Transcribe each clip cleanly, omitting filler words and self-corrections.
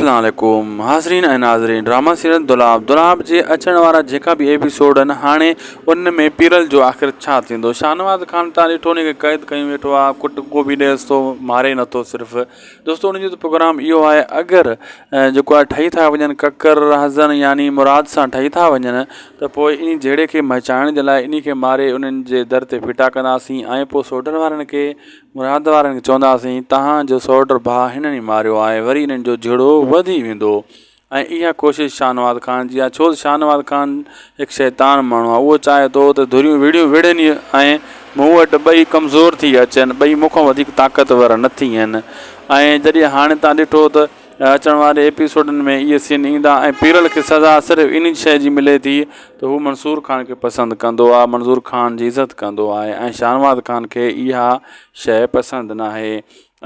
اسلام عليڪم حاضرين ۽ ناظرين ڊراما سيريل دولاب دولاب جي اچڻ وارا جيڪا به ايپيسوڊ آهن هاڻي ان ۾ پيرل جو آخر ڇا ٿيندو شاهنواز خان تان ڏٺو ان کي قيد ڪيون ويٺو آ ڪٽ ڪو به ڏيس ٿو ماري نٿو صرف دوستو ان جو ته پروگرام اهو آهي اگر جيڪو آهي ٺهي ٿا وڃن ڪڪر رهزن يعني مراد سان ٺهي ٿا وڃن ته پوء ان جهيڙي کي مچائڻ جي لاء ان کي ماري انهن جي در تي ڦٽا ڪنداسين ۽ پوء سوڍن وارن کي مراد وارن کي چونداسين توهان جو سئوٽ ڀاء هنن ئي ماريو آهي وري انهن جو جهيڙو وڌي ويندو ۽ اها ڪوشش شاهنواز خان جي آهي ڇو ته شاهنواز خان هڪ شيطان ماڻهو آهي اهو چاهي ٿو ته ڌريون وڙهيون وڙهن ئي ۽ مون وٽ ٻئي ڪمزور ٿي اچن ٻئي مون کان وڌيڪ طاقتور نه ٿين ۽ جڏهن هاڻي توهان ڏٺو ته اچڻ واري ايپيسوڊن ۾ اهي سين ايندا ۽ پيرل کي سزا صرف انهي شيء جي ملي ٿي ته هو منصور خان کي پسند ڪندو آهي منظور خان جي عزت ڪندو آهي ۽ شاهنواز خان کي اها شيء پسند ناهي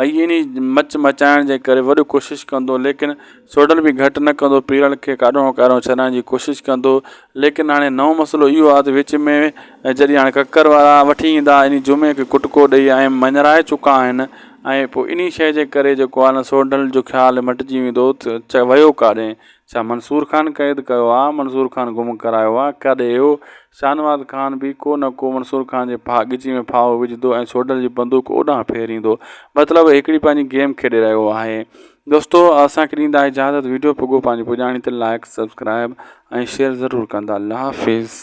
۽ انهي مچ مچائڻ جي ڪري وڏي ڪوشش ڪندو ليڪن سوڍل به گهٽ نه ڪندو پيرل کي ڪاڏو ڪاڏو ڇڏائڻ جي ڪوشش ڪندو ليڪن هاڻي نئون مسئلو اهو آهي ته وچ ۾ جڏهن هاڻي ڪڪر وارا وٺي ايندا انهي جمعي کي ڪٽڪو ڏئي ۽ مڃرائي چڪا آهن ۽ پوء انهي شيء جي ڪري جيڪو آهي نه سوڍل جو خيال مٽجي ويندو ته ويو ڪاڏي؟ ڇا منصور خان قيد ڪيو آ؟ منصور خان گم ڪرايو آ؟ ڪاڏي ويو؟ شاهنواز خان به ڪو نه ڪو منصور خان جي ڳچي ۾ ڦاهو وجهندو ۽ سوڍل جي بندوق اوڏانهن ڦيريندو. مطلب هڪڙي پنهنجي گيم کيڏي رهيو آهي. دوستو اسان کي ڏيندا اجازت ويڊيو پڳو پنهنجي پڄاڻي تي لائڪ سبسڪرائب ۽ شيئر ضرور ڪندا الله حافظ.